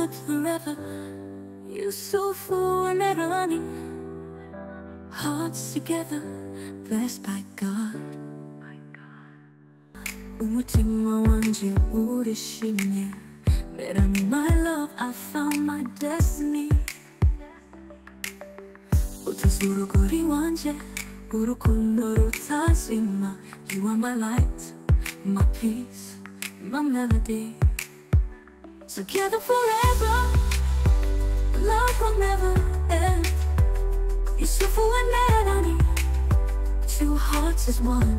Good forever. Yusufu and Melanie, hearts together, blessed by God. Umutima wanje urishimye, Melanie, my love, I found my destiny. Utazurugori wanje, urukundo rutazima. You are my light, my peace, my melody. Together forever, love will never end. Yusufu and Melanie, two hearts as one.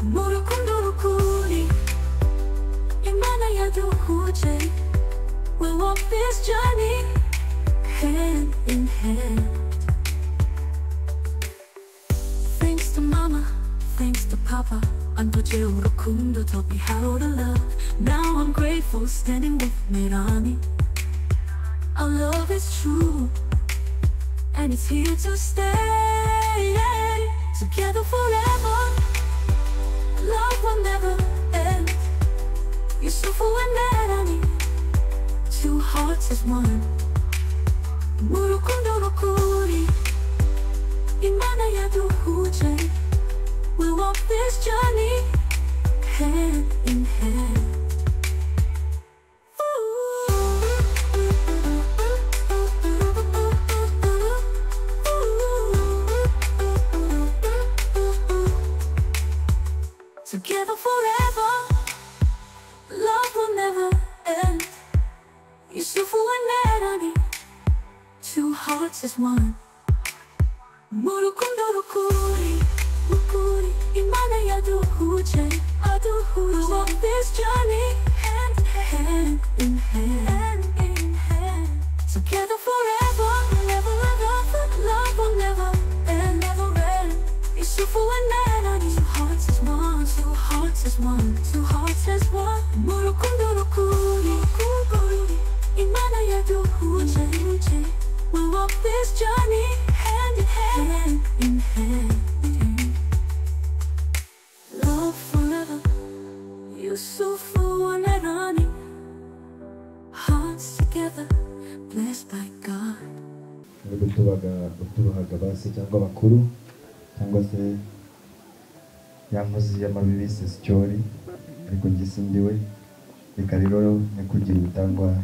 Murukundo rukuri, Imana yaduhuje. We'll walk this journey hand in hand. Thanks to mama, thanks to papa. Antoje urukundo taught me how to love. Now I'm grateful standing with Melanie. Our love is true, and it's here to stay. Together forever, love will never end. Yusufu and Melanie, two hearts as one. Murukundo rukuri, Imana yaduhuje. We'll walk this journey hand in hand. Together forever, love will never end. Yusufu and Melanie, two hearts as one. Murukundo rukuri, rukuri, Imana yaduhuje, aduhuje. We'll walk this journey hand hand in hand, in hand. Together forever, never ever, love will never end, never end. Yusufu and Melanie, two hearts as one, two hearts as one, two hearts as one. Murukundo rukuri, rukuri, Imana yaduhuje. We'll walk this journey hand in hand, in hand. Love forever, Yusufu and Melanie, hearts together, blessed by God. Utubahaga basi cyangwa abakuru cyangwa se yankozi y'amabibi sesicyori, ariko njye sindiwe. Reka rero nyakugira ubutangwa,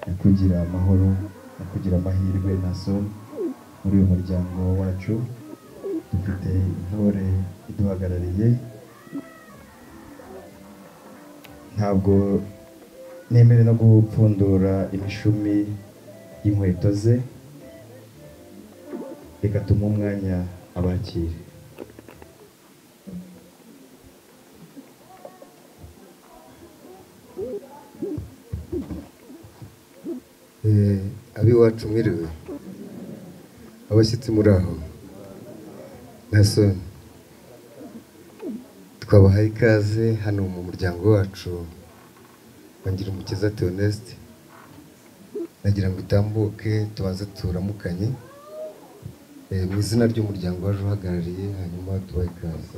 nyakugira amahoro, nyakugira amahirwe naso muri uyu muryango wacu. Dufite intore iduhagarariye, ntabwo nemere no gupfundura imishumi y'inkweto ze. Reka tumuhe umwanya abakire. Abiwacu mwiriwe, abashyitsi muri aho, Nasoni, twabahaye ikaze hano mu muryango wacu wa Ngirumukiza Theoneste. Nagira ngo itambuke tubanze turamukanye mu izina ry'umuryango waje uhagarariye, hanyuma tubahe ikaze.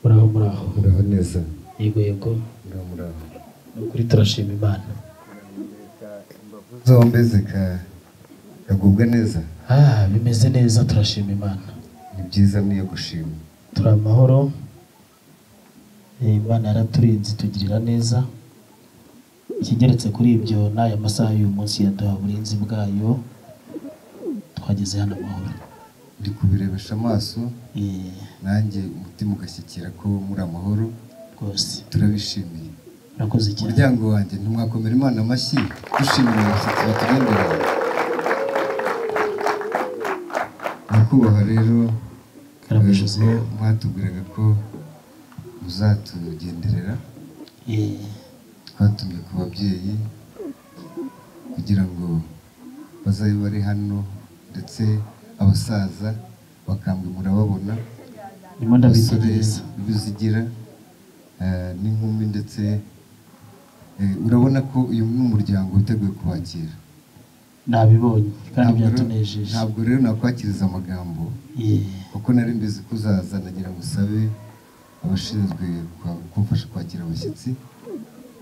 Muraho muraho. Muraho neza. Yego yego. Muraho muraho. Ni ukuri turashima Imana. Imbavu zombi zikagubwa neza. Bimeze neza, turashima Imana. Ni byiza, niyo gushima. Turi amahoro. Imana yaraturinze itugirira neza. Ikigeretse kuri ibyo, n'aya masaha y'uyu munsi yaduha uburinzi bwayo, twageze hano amahoro. Ndi kubirebesha amaso, nanjye umutima ugashyikira ko muri amahoro rwose. Turabishimiye. Murakoze cyane. Umuryango wanjye ntimwakomera Imana amashyi dushimira abashyitsi batugendereye. Nyakubahwa rero, mwatubwiraga ko muzatugenderera, twatumye ku babyeyi kugira ngo bazabe bari hano, ndetse abasaza bakambwe murababona, abasore bizigira n'inkumi, ndetse urabona ko uyu ni umuryango witeguye kubakira. Nabibonye kandi byatunejeje. Ntabwo rero nakwakiriza amagambo kuko nari mbizi ko uzaza, nagira ngo usabe abashinzwe kumfasha kwakira abashyitsi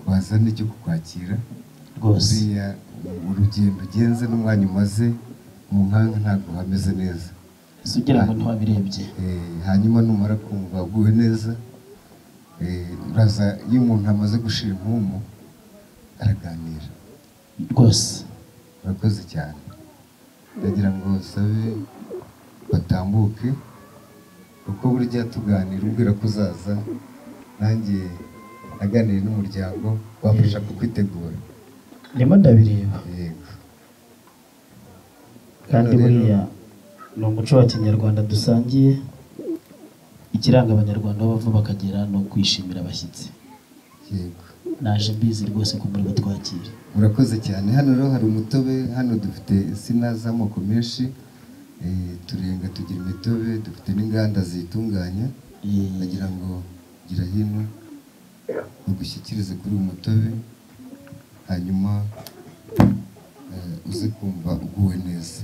bazane icyo kukwakira rwose. Urugendo ugenze n'umwanya umaze mu nkanka ntabwo hameze neza, ugira ngo ntiwabirebye. Hanyuma numara kumva uguwe neza, uraza. Iyo umuntu amaze gushira impumu araganira rwose. Urakoze cyane. Ndagira ngo usabe batambuke, kuko burya tuganira umbwira ko uzaza, nanjye naganiriye n'umuryango wafasha kukwitegura. Ndimo ndabireba. Yego. Kandi buriya ni umuco wa kinyarwanda dusangiye, ikiranga abanyarwanda bava bakagera no kwishimira abashyitsi. Yego. Naje mbizi rwose ko muri batwakira. Murakoze cyane. Hano rero hari umutobe, hano dufite insina z'amoko menshi, turenga tugira imitobe, dufite n'inganda zitunganya. Ndagira ngo gira hino bagushyikirize kuri uyu mutobe, hanyuma uze kumva uguwe neza.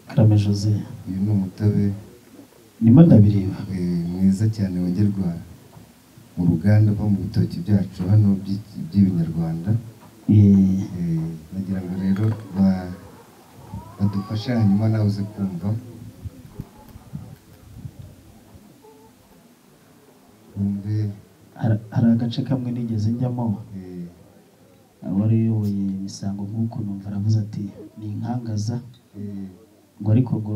Karame Jose, uyu ni umutobe ndimo ndabireba mwiza cyane wongerwa mu ruganda uva mu bitoki byacu hano by'ibinyarwanda. Nagira ngo rero badufashe, hanyuma nawe uze kumva wumve. Hari agace kamwe nigeze njyamo, wari uyoboye imisango nk'uko numva aravuze ati ni inkangaza, ngo ariko ngo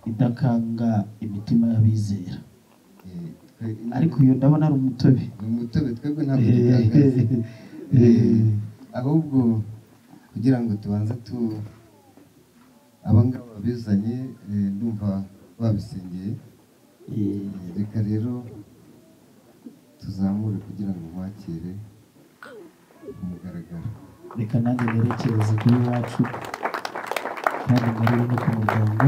idakanga imitima y'abizera. Ariko uyu ndabona ari umutobe. Ni umutobe, twebwe ntabwo dukangaza. Ahubwo kugira ngo tubanze abangaba babizanye, ndumva babisengeye. Reka rero tuzamure kugira ngo mwakire umugaragaro. Reka nanjye nerekereze kuri iwacu kandi ngarure no ku muryango.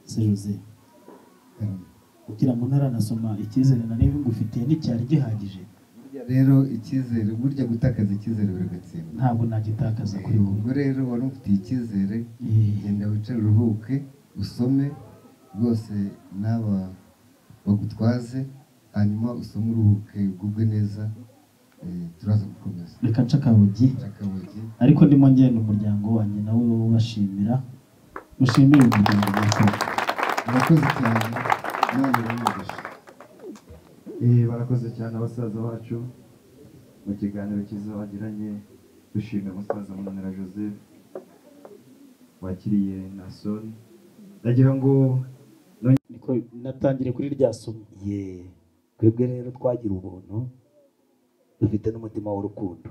Se Jose, kugira ngo ntaranasoma icyizere nari ngufitiye nticyari gihagije. Rero icyizere, burya gutakaza icyizere biragatsinda. Ntabwo nagitakaza kuri wowe. Ubwo rero wari umfitiye icyizere, genda wicare uruhuke usome rwose, n'aba bagutwaze, hanyuma usome uruhuke ugubwe neza. Turaza gukomeza. Reka nce akabogi, ariko ndimo ngenda umuryango wanjye nawe ubashimira, ushimire umuryango wawe. Murakoze cyane, Imana ibahe. Barakoze cyane abasaza bacu mu kiganiro cyiza bagiranye. Dushimira umusaza Munanira Joseph wakiriye Nason. Ndagira ngo niko natangire kuri rya somo. Ye, twebwe rero twagira ubuntu, dufite n'umutima w'urukundo.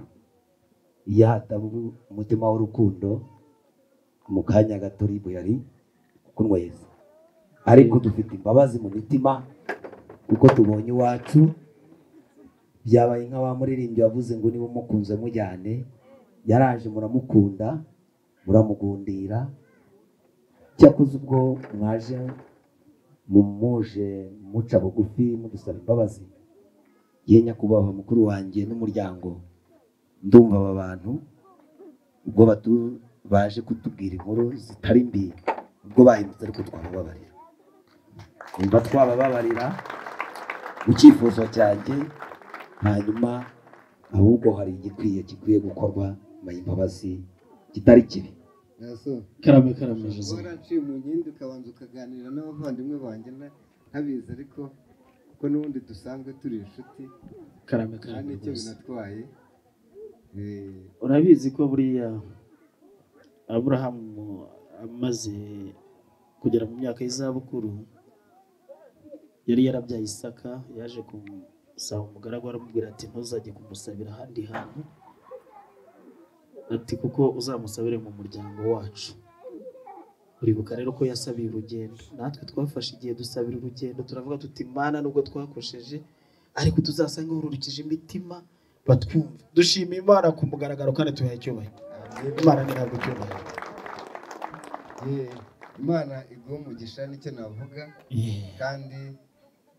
Iyo hataba umutima w'urukundo, mu kanya gato ribu yari kunyweza, ariko dufite imbabazi mu mitima kuko tubonye iwacu. Byabaye nka wa muririmbyi wavuze ngo niba umukunze mujyane, yaraje muramukunda muramugundira. Cyakoze ubwo mwaje mumuje muca bugufi mudusaba imbabazi, ye nyakubahwa mukuru wanjye n'umuryango, ndumva aba bantu ubwo baje kutubwira inkuru zitari mbi, ubwo bahindutse ariko twabababarira. Umva twabababarira mu cyifuzo cyanjye, hanyuma ahubwo hari igikwiye gikwiye gukorwa nyuma y'imbabazi kitari kibi. Karame karame Jose, waranciye mu nkindi ukabanza ukaganira n'abavandimwe banjye ntabizi, ariko kuko n'ubundi dusanzwe turi inshuti. Karame karame nicyo binatwaye. Urabizi ko buriya Aburahamu amaze kugera mu myaka y'izabukuru yari yarabyaye Isaka, yaje kumusaba umugaragu aramubwira ati ntuzajye kumusabira ahandi hantu, ati kuko uzamusabire mu muryango wacu. Uribuka rero ko yasabiye urugendo, natwe twafashe igihe dusabira urugendo, turavuga tuti Mana nubwo twakosheje ariko tuzasanga ururukije imitima batwumva. Dushima Imana ku mugaragaro kandi tuyaha icyubahiro. Imana ntihabwe icyubahiro. Imana iguhe umugisha, nicyo navuga, kandi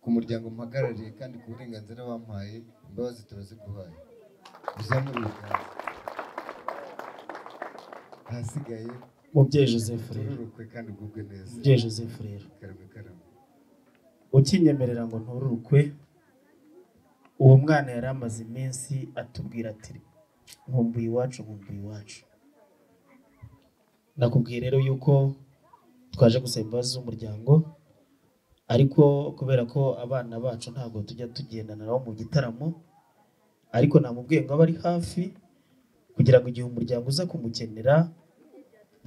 ku muryango mpagarariye kandi ku burenganzira bampaye, imbabazi turaziguhaye, uzamure ibiganza, ahasigaye Mubyeyi Joseph rero, tururukwe kandi ugubwe neza. Mubyeyi Joseph rero, Karame karame. Ukinyemerera ngo ntururukwe, uwo mwana yari amaze iminsi atubwira ati nkumbuye iwacu, nkumbuye iwacu. Nakubwiye rero yuko twaje gusaba imbabazi z'umuryango, ariko kubera ko abana bacu ntabwo tujya tugendana nabo mu gitaramo, ariko namubwiye ngo abe ari hafi kugira ngo igihe umuryango uza kumukenera,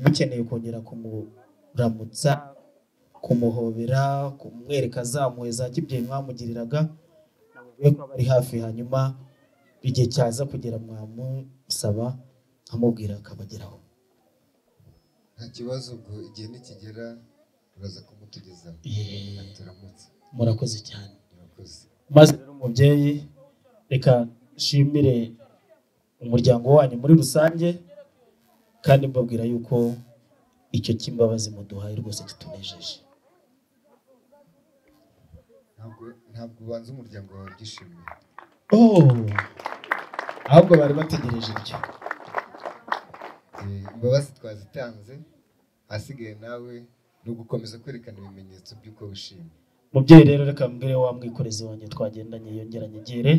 mukeneye kongera kumuramutsa, kumuhobera, kumwereka za mpuhwe za kibyeyi mwamugiriraga, namubwiye ko aba ari hafi, hanyuma igihe cyaza kugera mwamusaba nkamubwira akabageraho. Nta kibazo, ubwo igihe nikigera uraza kumutugezaho. Turamutse. Murakoze cyane. Murakoze. Maze rero umubyeyi, reka nshimire umuryango wanyu muri rusange, kandi mbabwira yuko icyo cy'imbabazi muduhaye rwose kitunejeje. Ntabwo ubanza umuryango wawe ubyishimiye. Oh, ahubwo bari bategereje ibyo. Imbabazi twazitanze, ahasigaye nawe ni ugukomeza kwerekana ibimenyetso by'uko wishimye. Mubyeyi rero, reka mbwire wa mwikorezi wanjye twagendanye yongera anyegere,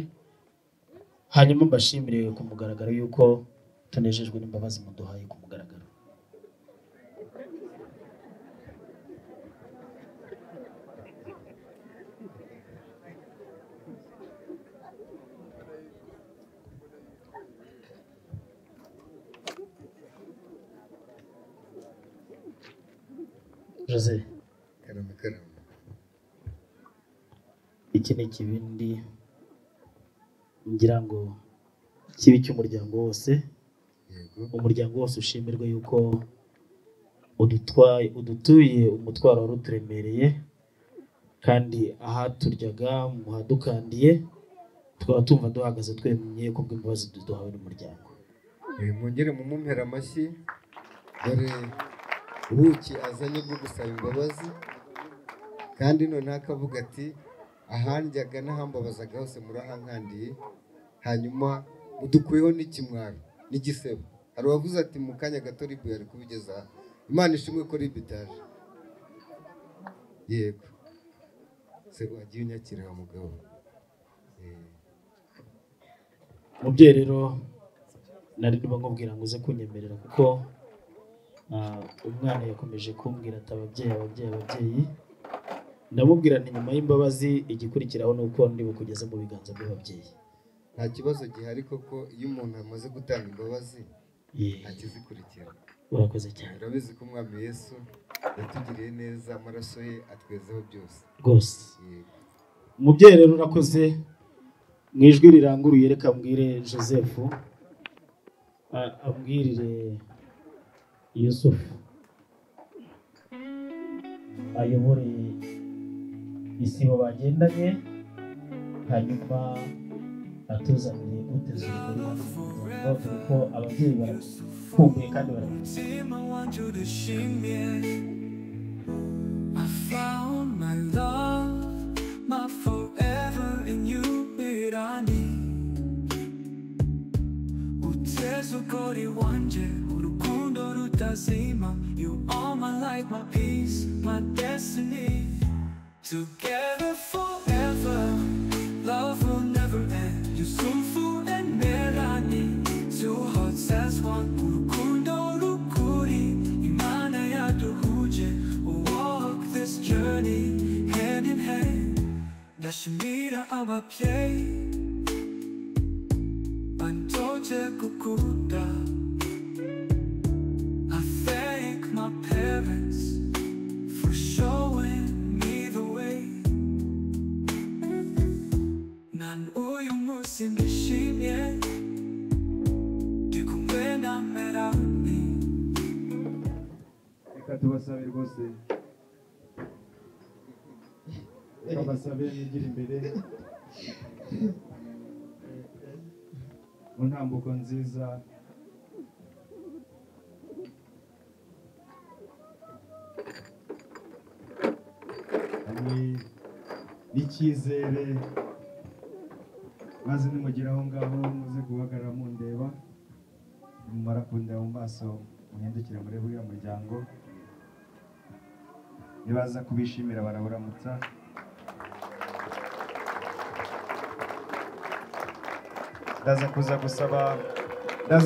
hanyuma mbashimire ku mugaragaro yuko tunejejwe n'imbabazi muduhaye ku mugaragaro. Jose, Karame karame. Iki ni ikibindi ngira ngo kibi cy'umuryango wose. Umuryango wose ushimirwe yuko udutuye umutwaro wari uturemereye, kandi ahaturyaga muhadukandiye tukaba tumva duhagaze twemye ku bw'imbabazi duhawe n'umuryango. Mwongere mumumpere amashyi, dore ubuki azanye bwo gusaba imbabazi, kandi noneho akavuga ati ahandyaga n'ahambabazaga hose murahankandiye, hanyuma mudukuyeho n'ikimwaro n'igisebo. Hari uwavuze ati mu kanya gato ribu yari kubigeza aha. Imana ishimwe ko ribu itaje. Yego se wagiye unyakira wa mugabo. Mubyeyi rero, nari ndimo nkubwira ngo uze kunyemerera, kuko umwana yakomeje kumbwira ati ababyeyi, ababyeyi, ababyeyi. Ndamubwira nti nyuma y'imbabazi igikurikiraho ni uko ndi bukugeze mu biganza by'ababyeyi. Nta kibazo gihari koko iyo umuntu amaze gutanga imbabazi ntakizikurikira. Urakoze cyane. Urabizi ko Umwami Yesu yatugiriye neza, amaraso ye atwezaho byose. Rwose. Umubyeyi rero urakoze, mu ijwi riranguruye reka mbwire Joseph abwirire Yusuf ayobore isibo bagendanye, hanyuma atuzanire uteze urugori hano mu muryango, dore ko ababyeyi barakumbuye kandi barakumbuye. Umutima wanjye urishimye. I found my love, my forever in you, Irani. Uteze urugori wanjye, urukundo rutazima. You are my life, my peace, my destiny. Together forever, love will never end. Yusufu and Melanie, two hearts as one. Urukundo rukuri, Imana yaduhuje. We'll walk this journey hand in hand. Ndashimira ababyeyi bantoje gukunda. I thank my parents for showing me the way. Nan uyu munsi ndishimye, ndi kumwe na Melanie. Reka tubasabe rwose, reka basabe mwigire imbere mu ntambuko nziza. Hamwe n'icyizere, maze nimugera aho ngaho muze guhagarara mundeba, nimumara kundeba mu maso muhindukire murebe uriya muryango, nibaza kubishimira baraburamutsa. Ndaza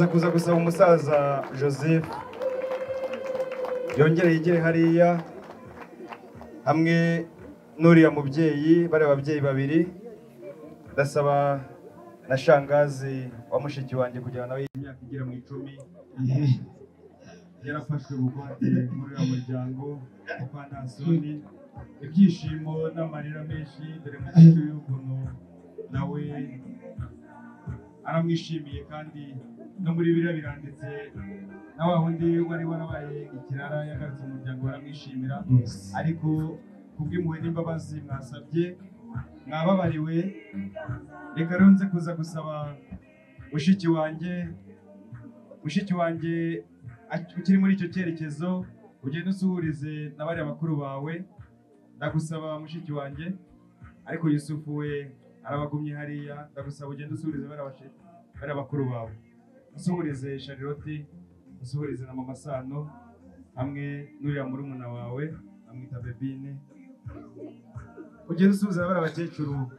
kuza gusaba umusaza Joseph yongere yigere hariya hamwe n'uriya mubyeyi, bari ababyeyi babiri. Ndasaba na shangazi wa mushiki wanjye kugira nawe imyaka igera mu 10 yarafashwe bugwate muri uriya muryango kwa Nasoni. Ibyishimo n'amarira menshi dore mukecuru y'ukuntu nawe aramwishimiye, kandi no muri biriya biranditse na wa wundi wari warabaye ikirara yagarutse mu muryango baramwishimira. Ariko kubw'impuhwe n'imbabazi mwasabye mwababariwe. Reka rero nze kuza gusaba mushiki wanjye ukiri muri icyo cyerekezo, ugende usuhurize na bariya bakuru bawe. Ndagusaba mushiki wanjye, ariko Yusufu we arabagumye hariya. Ndagusaba ugende usuhurize bariya bakuru bawe, usuhurize Charlotte, usuhurize na mama Sano hamwe n'uriya murumuna wawe amwita Bebine. Ugende usuhuza bariya bakecuru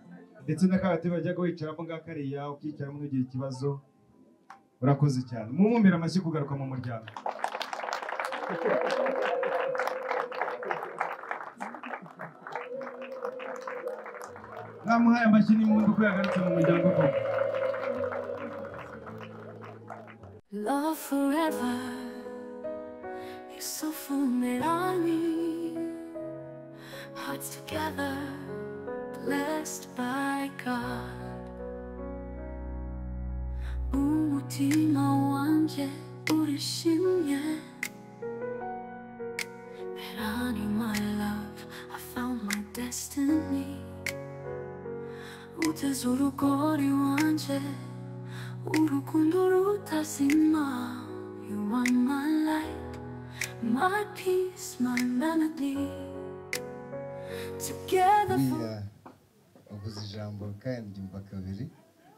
ndetse n'akabati bajyaga wicaramo ngakariya, ukicaramo ntugire ikibazo. Urakoze cyane, mumumbira amashyi kugaruka mu muryango. Mwamuhaye amashyi n'impundu ko yagarutse mu muryango koko. Love forever, Yusufu Melani, hearts together, blessed by God. Umutima wanje urishimye, Melani my love, I found my destiny. Uteze urugori wanje, urukundo rutazima. You are my light, my peace, my melody. Together for... Uvuze ijambo kandi mbyumva kabiri.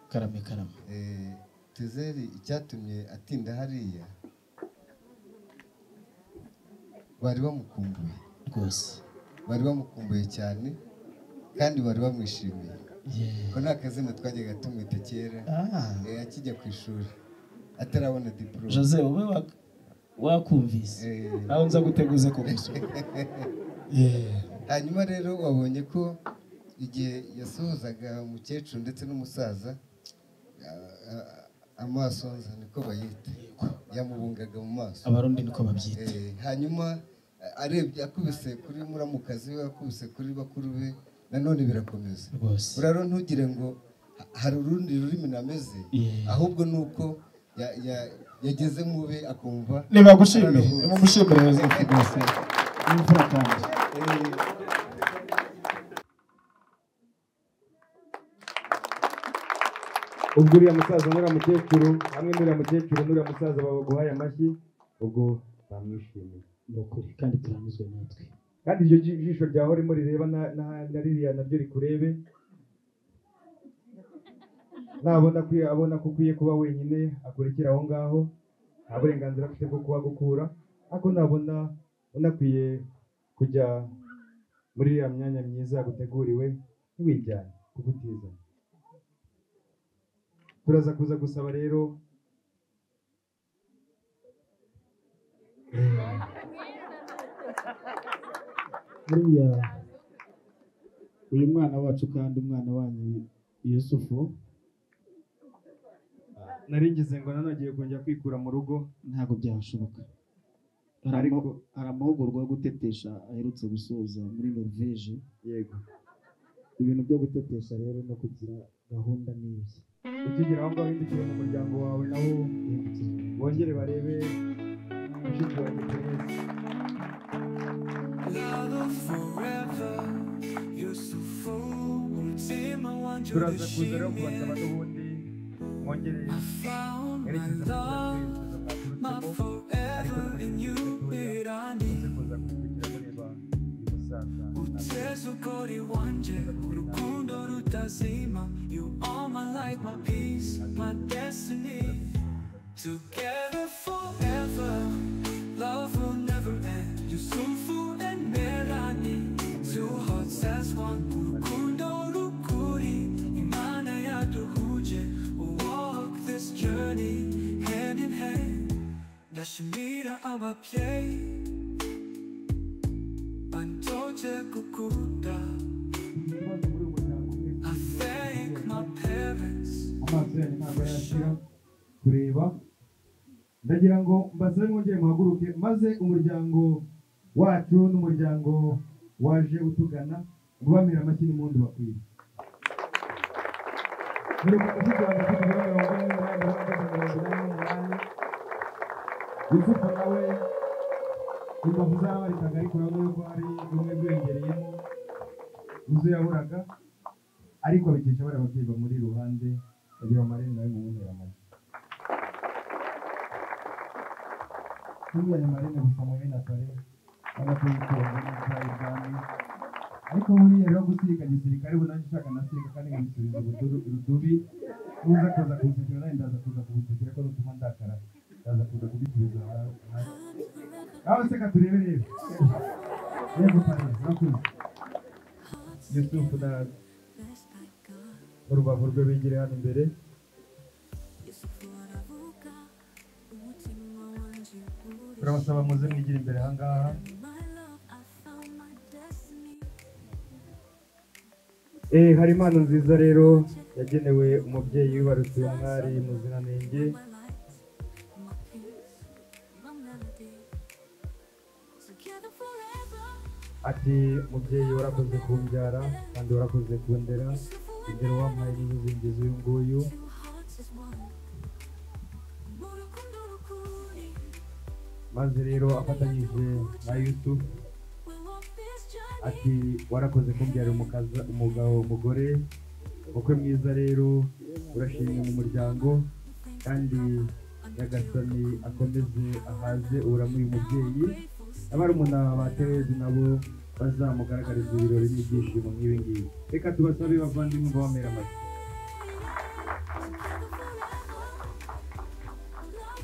Karame karame. Tezeri icyatumye atinda hariya, bari bamukumbuye rwose, bari bamukumbuye cyane kandi bari bamwishimiye. Ko nta kazina twajyaga tumwita kera akijya ku ishuri atarabona diplome. Jose ube wakumvise aho nza guteguze ko gusoma. Hanyuma rero wabonye ko igihe yasuhuzaga umukecuru ndetse n'umusaza, amaso niko bayita, yamubungaga mu maso, abarundi niko babyita. Hanyuma arebye akubise kuri muramukazi we, akubise kuri bakuru be, nanone birakomeza. Uraro ntugire ngo hari urundi rurimi nameze, ahubwo nuko yageze mu be akumva. Nibagushimire, nimugushimire Joseph rwose, imfura kandi. Ubwo uriya musaza n'uriya mukecuru hamwe n'uriya mukecuru n'uriya musaza babaguhaye amashyi, ubwo bamwishimiye. Ni ukuri kandi turanyuzwe natwe. Kandi iryo jisho ryawe urimo rireba na ririya naryo rikurebe, nabona ko abona ko ukwiye kuba wenyine akurikira aho ngaho, nta burenganzira afite bwo kuhagukura, ariko nabona unakwiye kujya muri iriya myanya myiza yaguteguriwe, ntiwijyane kuko utizanye. Turaza kuza gusaba rero buriya uyu mwana wacu kandi umwana wanyu Yusufu, nari ngize ngo nanagiye kongera kwikura mu rugo, ntabwo byashoboka. Hari amahugurwa yo gutetesha aherutse gusoza muri Norvège. Yego, ibintu byo gutetesha rero no kugira gahunda n'ibye. Ukigera aho ngaho hindukire mu muryango wawe nawo bongere barebe mushiki wanjye Therese. Turaza kuza rero kubasaba n'ubundi mwongere mwerekeze mu cyerekezo mwaturutsemo, ariko no muri gatoya muze kuza gukurikira Utezugori wanje, urukundo rutazima. You are my light, my peace, my destiny. Together forever, love will never end. Yusufu and Merani, two hearts as one. Urukundo rukuri, Imana yaduhuje. We'll walk this journey hand in hand. Ndashimira ababyeyi bantoje gukunda. I thank my parents. Amaso yanyu ntabwo yashira kureba. Ndagira ngo mbasabe mwongere muhaguruke, maze umuryango wacu n'umuryango waje utugana mubamira amashyi n'impundu bakwiye. Mperuka mushiki wanjye afite ibiro 48, ndabona ageze 88. Yusufu nawe imbavu zarabarikaga, ariko urabona yuko hari bumwe bwiyongereyemo uzo yaburaga, ariko abikesha bari ababyeyi bamuri iruhande. Bagira ngo marene nawe mumumpere amashyi. Ntuzanye marene gusa muhe na pare, urabona ko yitonze neza ibwami. Ariko buriya rero gusirika gisirikare, ubu nanjye ushaka nasirika kandi nkabisubiza urudubi. Nuza kuza kunsekera nanjye ndaza kuza kugusekera, ko nutuma ndakara ndaza kuza kubisubiza hasi. Aho seka turebe rero. Yego pare, urakoze. Yusufu na urubavu rwe bigire hano imbere. Turabasaba muze mwigire imbere aha ngaha. Hari impano nziza rero yagenewe umubyeyi wibarutse uyu mwari muziranenge. Ati mubyeyi warakoze kumbyara kandi warakoze kundera, indero wampaye nizo zingize uyu nguyu. Maze rero afatanyije na Yusuf ati warakoze kumbyara umugabo umugore ubukwe mwiza rero urashimwe mu muryango, kandi Nyagasani akomeze ahaze uburamu uyu mubyeyi. Abarumuna ba Terezi nabo bazamugaragariza ibirori n'ibyishimo nk'ibi ngibi. Reka tubasabe bavandimwe babamera amashyi.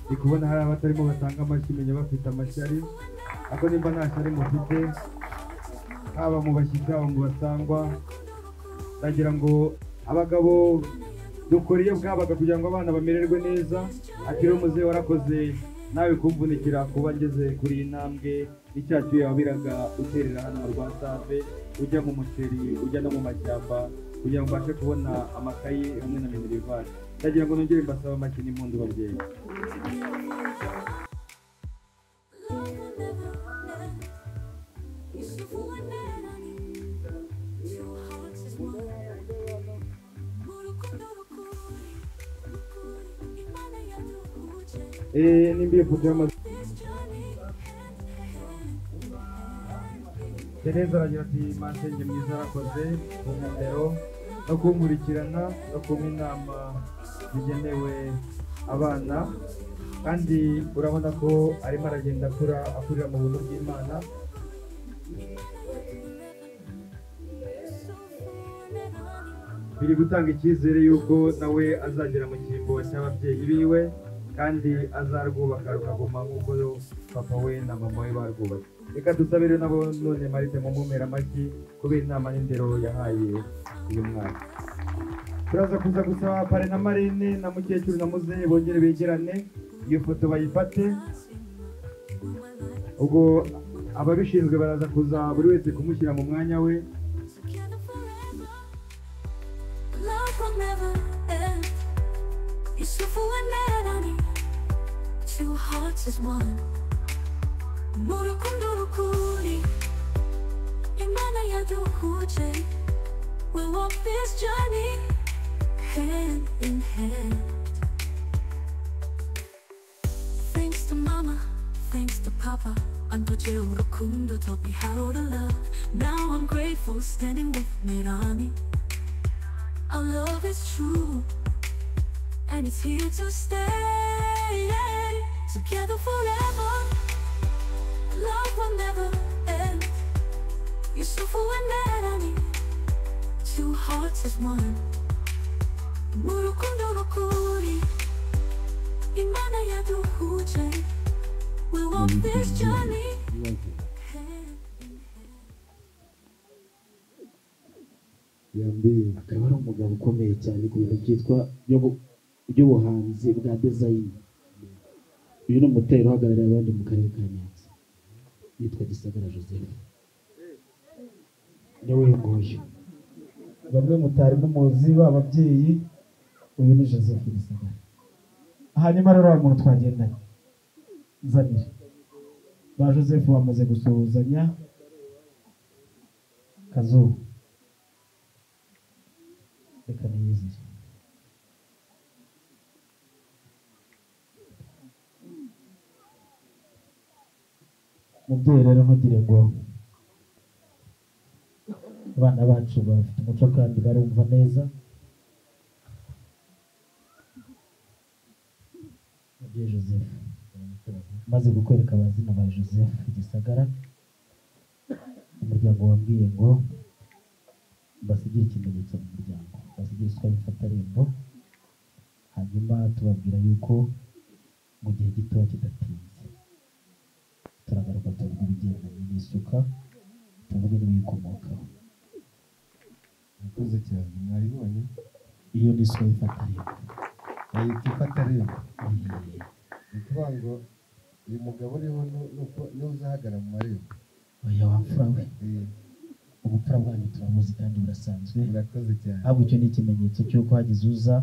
Ndi kubona hari abatarimo batanga amashyi, menya bafite amashyari, ariko nimba nta shyari mufite, haba mu bashyitsi haba mu basangwa, ndagira ngo abagabo dukora iyo bwabaga kugira ngo abana bamererwe neza. Ati rero muzehe warakoze nawe kumvunikira kuba ngeze kuri iyi ntambwe. Icyacu yabiraga uterera hano mu Rwasave, ujya mu muceri, ujya no mu mashyamba kugira ngo mbashe kubona amakayi hamwe na minerivare. Ndagira ngo nongere mbasaba amashyi n'impundu babyeyi. Nimba iyo foto y'amazu. Tereza aragira ati masenge mwiza arakoze ku ntumbero no kunkurikirana no kumpa inama zigenewe abana, kandi urabona ko arimo aragenda akura akurira mu buntu bw'Imana. Biri gutanga icyizere yuko nawe azagera mu cyimbo cy'ababyeyi biwe, kandi azarwubaka rukaguma nk'uko papa we na mama we barwubatse. Reka dusabe rero nabo none Marite mumumera amashyi kubera inama n'indero yahaye uyu mwana. Turaza kuza gusaba pare na marene na mukecuru na muzehe bongere begerane, iyo foto bayifate. Ubwo ababishinzwe baraza kuza buri wese kumushyira mu mwanya we. Two hearts as one. Murukundo rukuri, Imana yaduhuje. We'll walk this journey hand in hand. Thanks to mama, thanks to papa. Antoje urukundo taught me how to love. Now I'm grateful standing with Mirani. Our love is true, and it's here to stay. Together forever, love will never end. Yusufu and Melanie, two hearts as one. Mu rukundo rukuri, Imana yaduhuje. We walk this journey hand in hand. Yambi. Akaba ari umugabo ukomeye cyane ku bintu byitwa by'ubuhanzi bwa design. Uyu ni umutero uhagarariye abandi mu karere ka Nyanza, yitwa Gisagara Joseph. Niwe uyu nguyu bamwe mutari mumuzi b'ababyeyi, uyu ni Joseph Gisagara. Hanyuma rero wa muntu twagendanye nzanire ba Joseph bamaze gusuhuzanya. Kazuba, reka niyizire. Mubyeyi rero ntugire ngo abana bacu bafite umuco kandi barumva neza. Mubyeyi Joseph, maze kukwereka abazina ba Joseph Gisagara, umuryango wambwiye ngo basigire ikimenyetso mu muryango, basigire isuka y'imfatarembo, hanyuma tubabwira yuko mu gihe gitoya kidatinze turagaruka tuvuga ibigendanye n'isuka, tuvuge n'ibiyikomokaho. Murakoze cyane, mwayibonye. Iyo ni isuka y'imfatarembo. Bayita ifatarembo. Ni ukuvuga ngo uyu mugabo uriho niwe uzahagarara mu marembo. Oya wa mfura we, Eh, ubupfura bwanyu turabuzi kandi burasanzwe. Murakoze cyane. Ahubwo icyo ni ikimenyetso cy'uko hagize uza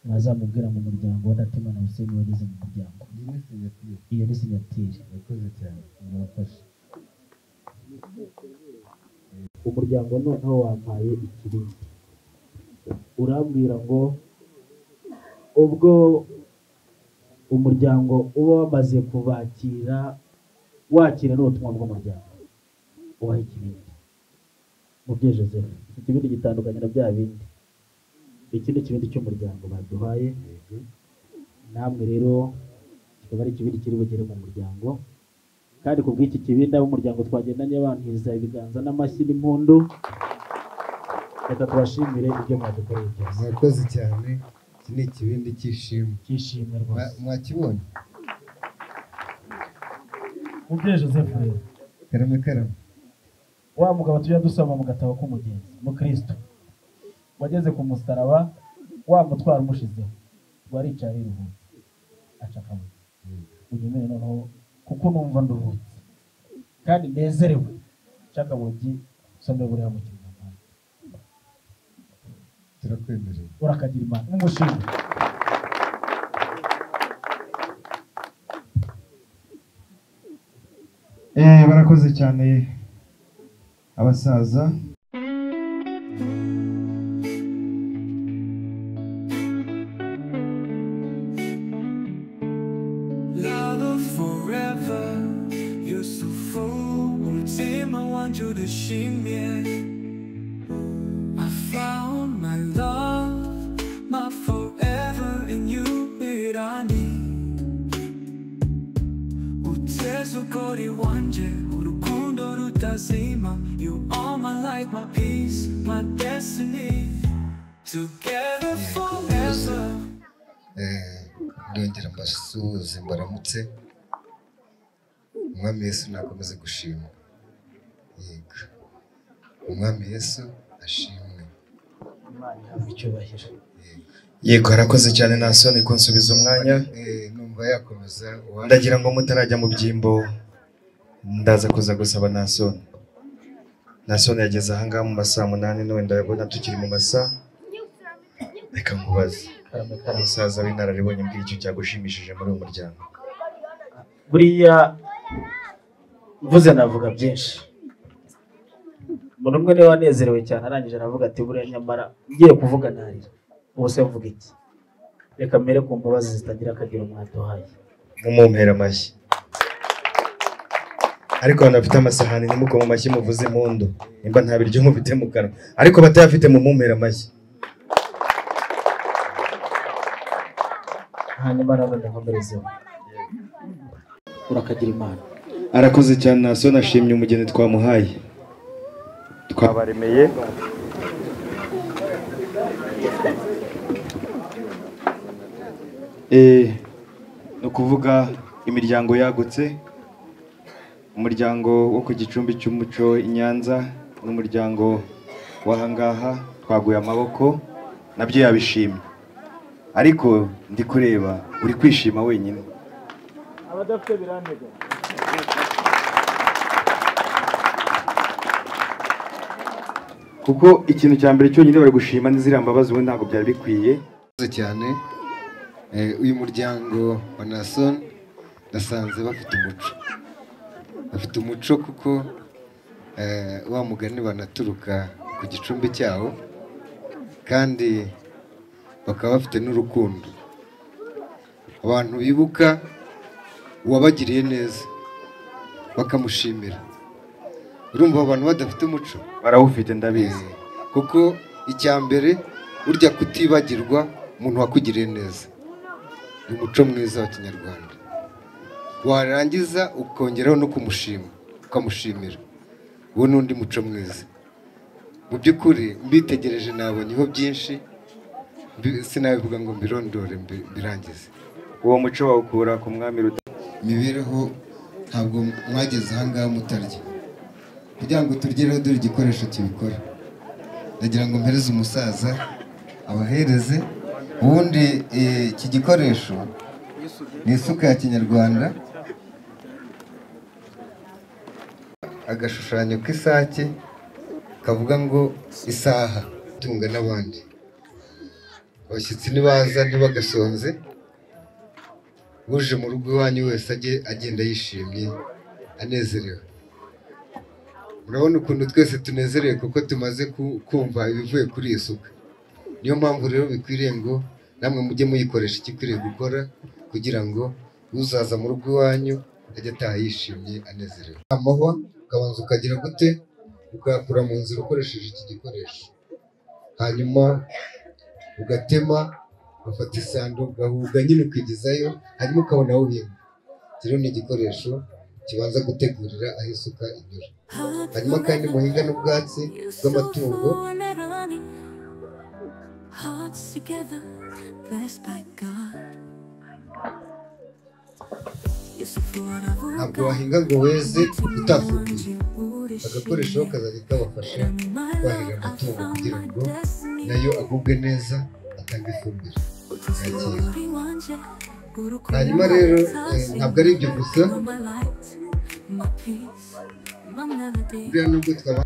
mwazamubwira mu muryango wa Ndatimana Hussein wageze mu muryango. Iyi ni sinyatire. Iyo ni sinyatire. Murakoze cyane, murafashe. Umuryango noneho wampaye ikibindi, urambwira ngo ubwo umuryango uba wamaze kubakira, wakira n'ubutumwa bw'umuryango, ubaha ikibindi. Mubyeyi Joseph, iki kibindi gitandukanye na bya bindi. Iki ni ikibindi cy'umuryango baduhaye, Yego. namwe rero kikaba ari ikibindi kiri bugere mu muryango. Kandi ku bw'iki kibindi ab'umuryango twagendanye bantiza ibiganza n'amashyi n'impundu. Reka tubashimire ibyo mwadukoreye byose. Murakoze cyane. Iki ni ikibindi cy'ishimwe. Cyishimwe rwose. Mwakibonye? Mubyeyi Joseph rero, Karame karame. wa mugabo tujya dusoma mu gatabo k'umugenzi mukristo wageze ku musaraba, wa mutwaro umushizeho, waricaye ariruhutse aca akabuye. Unyemere noneho kuko numva nduhutse kandi nezerewe, nca akabugi usome buriya mu kinyarwanda. Turakwemereye. Urakagira Imana n'umushinga. Barakoze cyane abasaza. Love forever, Yusufu, umutima wanje urishimye. I found my love, my forever in you, Irani. Uteze ukuri wanje, urukundo rutazima. You are my life, my peace, my destiny. Together forever. Ndongera mbasuhuze mbaramutse. Umwami Yesu nakomeze gushimwa. Yego, Umwami Yesu ashimwe. Imana ihabwe icyubahiro. Yego. Yego, harakoze cyane Nasoni kunsubiza umwanya. Numva yakomeza Ndagira ngo mutarajya mu byimbo, ndaza kuza gusaba Nasoni. Nasoni yageze ahangaha mu masaha 8, none ndabona tukiri mu masaha. Reka nkubaze, Karame karame. umusaza w'inararibonye, mbwira icyo cyagushimishije muri uyu muryango. Buriya mvuze navuga byinshi. Umuntu umwe niwe wanezerewe cyane, arangije aravuga ati buriya nyamara ngiye kuvuga narira, ubu se mvuga iki? Reka mere ku mbabazi zitagira akagero mwaduhaye. Mumumpera amashyi. Ariko abantu bafite amasahani ntimukome amashyi, muvuze impundu nimba nta biryo mufite mu kanwa, ariko batayafite mumumpera amashyi. Hanyuma nanone nkomerezeho, urakagira Imana. Arakoze cyane Nasoni, ashimye umugeni twamuhaye. Twabaremeye. Ni ukuvuga imiryango yagutse, umuryango wo ku gicumbi cy'umuco i Nyanza n'umuryango w'ahangaha twaguye amaboko, nabyo yabishimye. Ariko ndi kureba uri kwishima wenyine. Abadafite birantega. Kuko ikintu cya mbere cyonyine bari gushima ni ziriya mbabazi, ubundi ntabwo byari bikwiye. Cyane uyu muryango wa Nason nasanze bafite umuco, bafite umuco kuko wa mugani banaturuka ku gicumbi cyawo, kandi bakaba bafite n'urukundo. Abantu bibuka uwabagiriye neza bakamushimira. Urumva abantu badafite umuco barawufite, ndabizi. Kuko icya mbere burya kutibagirwa umuntu wakugiriye neza ni umuco mwiza wa Kinyarwanda. Warangiza ukongeraho no kumushima, ukamushimira, uwo ni undi muco mwiza. Mu by'ukuri mbitegereje nabonyeho byinshi, sinabivuga ngo mbirondore mbirangize. Uwo muco wawukura ku mwami Ruta. Imibereho ntabwo mwageze aha ngaha mutarya, kugira ngo turye dore igikoresho kibikora. Ndagira ngo mpereze umusaza abahereze. Ubundi iki gikoresho ni isuka ya Kinyarwanda, agashushanyo k'isake kavuga ngo isaha tunga n'abandi. Abashyitsi nibaza ntibagasonze, uje mu rugo iwanyu wese ajye agenda yishimye anezerewe. Murabona ukuntu twese tunezerewe kuko tumaze kumva ibivuye kuri iyi suka. Niyo mpamvu rero bikwiriye ngo namwe mujye muyikoresha icyo ikwiriye gukora, kugira ngo uzaza mu rugo iwanyu ajye ataha yishimye anezerewe. Amahwa ukabanza ukagira gute, ukayakura mu nzira ukoresheje iki gikoresho, hanyuma ugatema, ugafata isando, ugahuga nyine ukigezayo, hanyuma ukabona aho uhinga. Rero ni igikoresho kibanza gutegurira aho isuka inyura. Hanyuma kandi muhinga n'ubwatsi bw'amatungo. Ntabwo wahinga ngo weze utafumbiye. Agakoresho kazajya kabafasha kwahira amatungo kugira ngo nayo agubwe neza atange ifumbire. Hanyuma rero ntabwo ari ibyo gusa, buriya nubwo twaba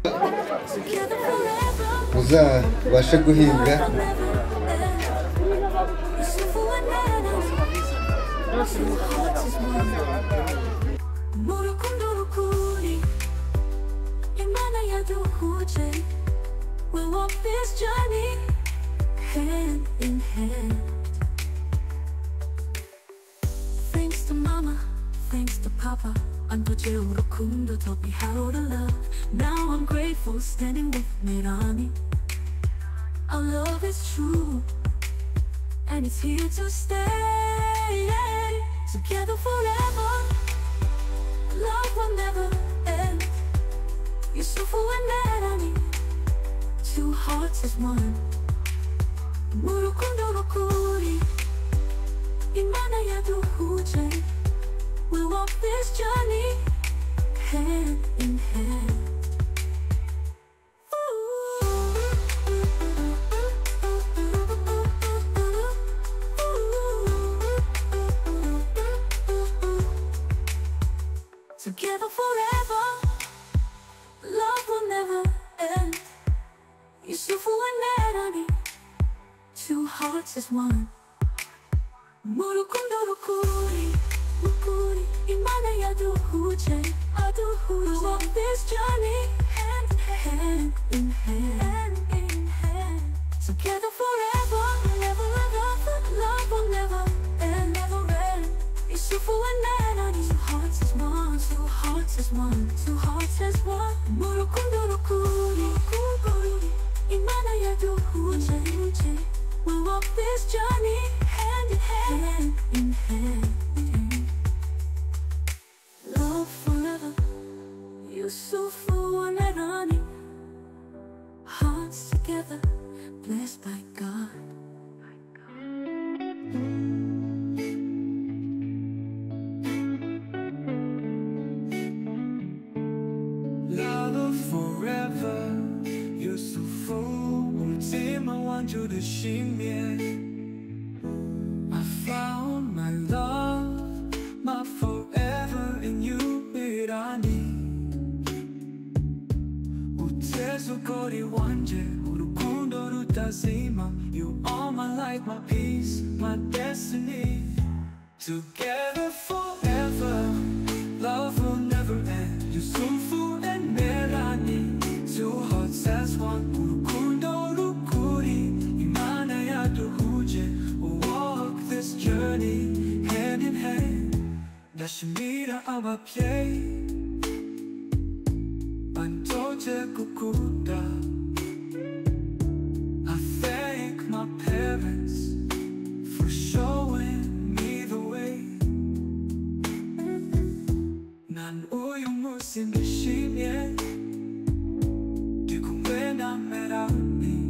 muzabashe guhinga We'll walk this journey hand in hand. Thanks to mama, thanks to papa. Urukundo taught me how to love. Now I'm grateful standing with Mirani. Our love is true, and it's here to stay. Together forever, love will never end. Yusufu and Merani, two hearts as one. Murukundo rukuri, Imana yaduhuje. We'll walk this journey hand in hand. Together forever, love will never end. Yusufu and Merani, two hearts as one. Murukundo rukuri, rukuri, Imana yaduhuje, aduhuje. We'll walk this journey hand, hand in hand, in hand. Together forever, never ever, love will never end, never end. Yusufu and Merani, two hearts as one, two hearts as one, two hearts as one. Murukundo rukuri, rukuri, Imana yaduhuje. We'll walk this journey hand in hand, in hand. Love forever, Yusufu and ndishimye. I found my love, my forever in you, Mirani. Uteze urugori wanje, urukundo rutazima. You are my light, my peace, my destiny. Together forever, love will never end. Yusufu and Melanie, two hearts as one. Urukundo rukuri, Imana yaduhuje. We'll walk this journey hand in hand. Ndashimira ababyeyi bantoje gukunda. I thank my parents for showing me the way. Nan uyu munsi ndishimye, ndi kumwe na Melanie.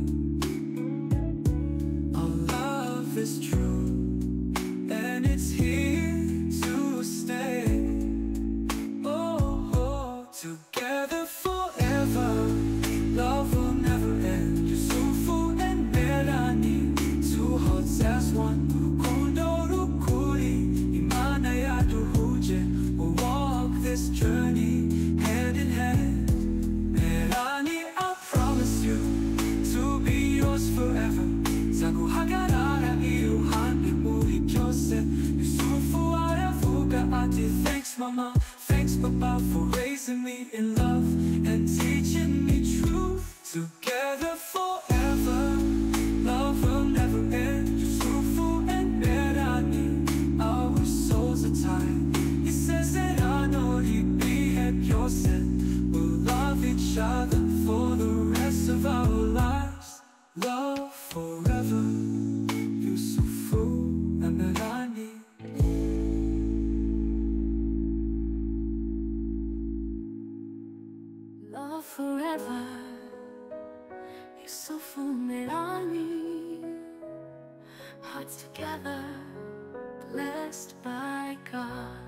Our love is true and it's here to stay. Oh, oh, together forever, love will never end. Yusufu and Melanie, two hearts as one. Urukundo rukuri, Imana yaduhuje. We'll walk this journey hand in hand. Melanie, I promise you to be yours forever. Nzaguhagarara iruhande muri byose. Yusufu aravuga ati, thanks mama, thanks papa for raising me in love and teaching me truth. Together forever, love will never end. Yusufu and Melanie, our souls are tied. Isezerano ry'ibihe byose, we'll love each other for the rest of our lives. Love forever, Yusufu and Melanie. Love forever, Yusufu Melanie. Hearts together, blessed by God.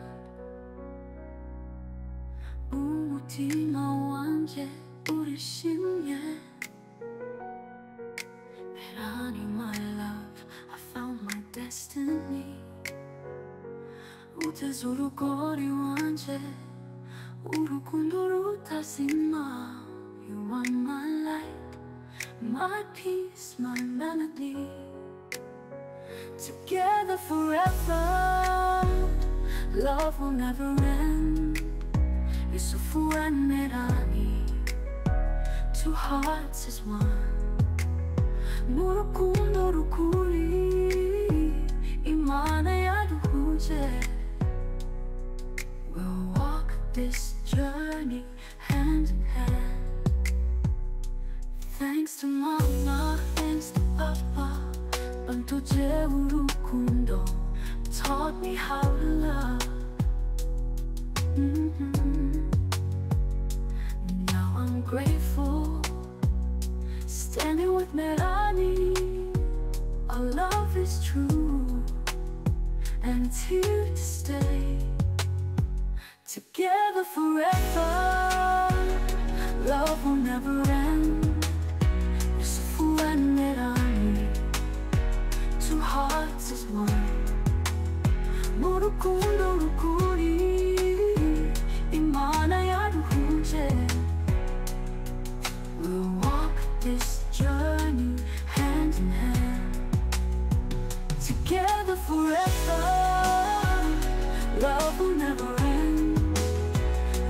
Umutima wanje urishimye. Melanie, my love, I found my destiny. Uteze urugori wanje, urukundo rutazima. You are my light, my peace, my melody. Together forever, love will never end. Yusufu and Melanie, two hearts as one. Mu rukundo rukuri, Imana yaduhuje. We'll walk this journey hand in hand. Thanks to mama, thanks to papa, bantoje urukundo, taught me how to love. Now I'm grateful, standing with Melanie. Our love is true, and it's here to stay. Together forever, love will never end. Yusufu and Melanie, two hearts as one. Mu rukundo rukuri, Imana yaduhuje. We'll walk this journey hand in hand. Together forever, love will never end.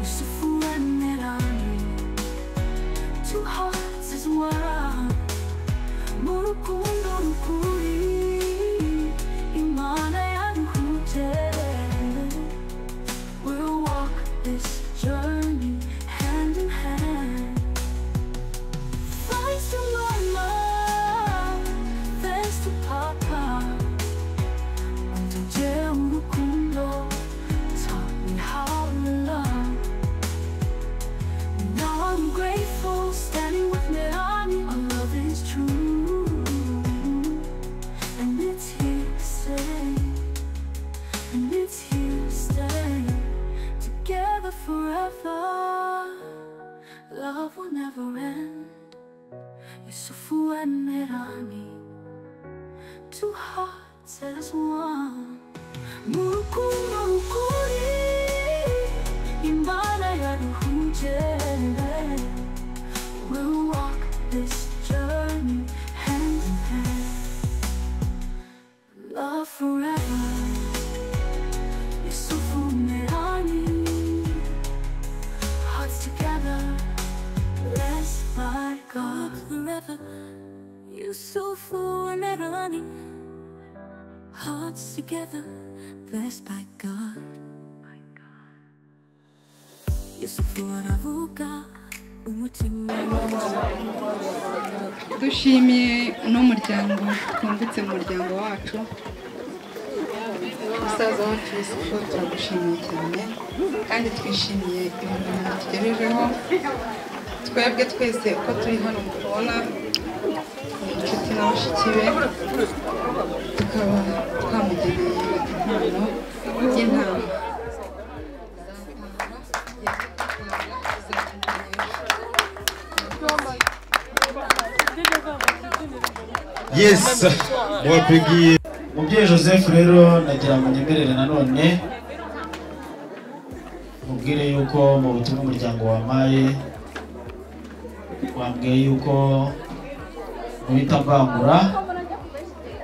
Yusufu and Melanie, two hearts as one. Mu rukundo rukuri, Imana yaduhuje. We'll walk this journey hand in hand. Thanks to mama, thanks to papa, bantoje urukundo, taught me how to love. Now I'm grateful, standing with Melanie. Our love is true, and it's here to stay, and it's here to stay. Together forever, love will never end. Yusufu and Melanie, Two hearts as one. Murukundo rukuri, Imana yaduhuje. We'll walk this journey hand in hand. Love forever. Yusufu Merani, hearts together, blessed by God forever. Yusufu Merani, hearts together, blessed by God. Yusufu aravuga umutima. Dushimiye n'umuryango twungutse mu muryango wacu, musaza wacu Yusufu, turagushimiye cyane kandi twishimiye ibintu tugejejeho. Twebwe twese uko turi hano mutubona inshuti na bashiki be, tukaba twamugeneye impano y'intama. Yes, mwapigiye Mubyeyi Joseph rero nagira ngo nyemerere nanone mubwire yuko mu butumwa umuryango wampaye wambwiye yuko muhita mbangura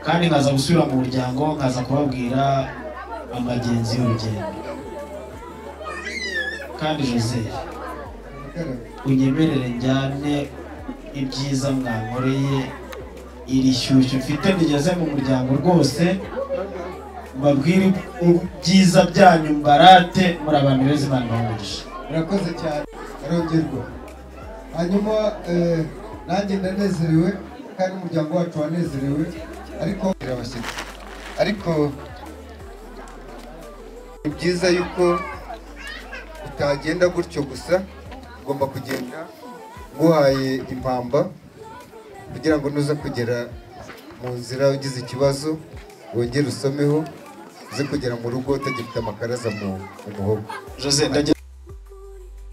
kandi nkaza gusubira mu muryango nkaza kubabwira amagenzi y'urugendo. Kandi Joseph unyemerere njyane ibyiza mwankoreye, iri shyushyu mfite nigeze mu muryango rwose mbabwire ibyiza byanyu mbarate, muri abantu beza Imana ibahe umugisha. Murakoze cyane arongerwa. Hanyuma nanjye ndanezerewe kandi umuryango wacu wanezerewe, ariko abashyitsi, ariko ni byiza yuko utagenda gutyo gusa, ugomba kugenda nguhaye impamba kugira ngo nuza kugera mu nzira ugize ikibazo wongere usomeho, uze kugera mu rugo utagifite amakaraza mu muhogo. Jose ndagira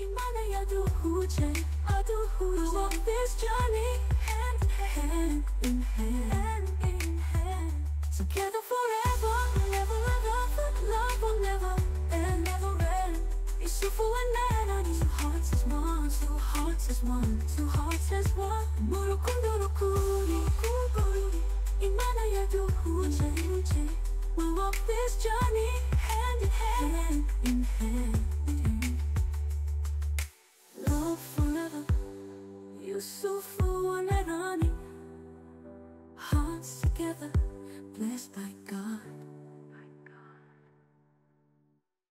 Imana yaduhuje, aduhuje. We'll walk this journey hand hand in hand in hand. Together forever, never ever, love will never end, never end. Yusufu and Merani, two hearts as one, two hearts as one, two hearts as one. Murukundo rukuri, Imana yaduhuje. We'll walk this journey hand in hand in hand. Love forever, Yusufu and Merani, hearts together, blessed by God.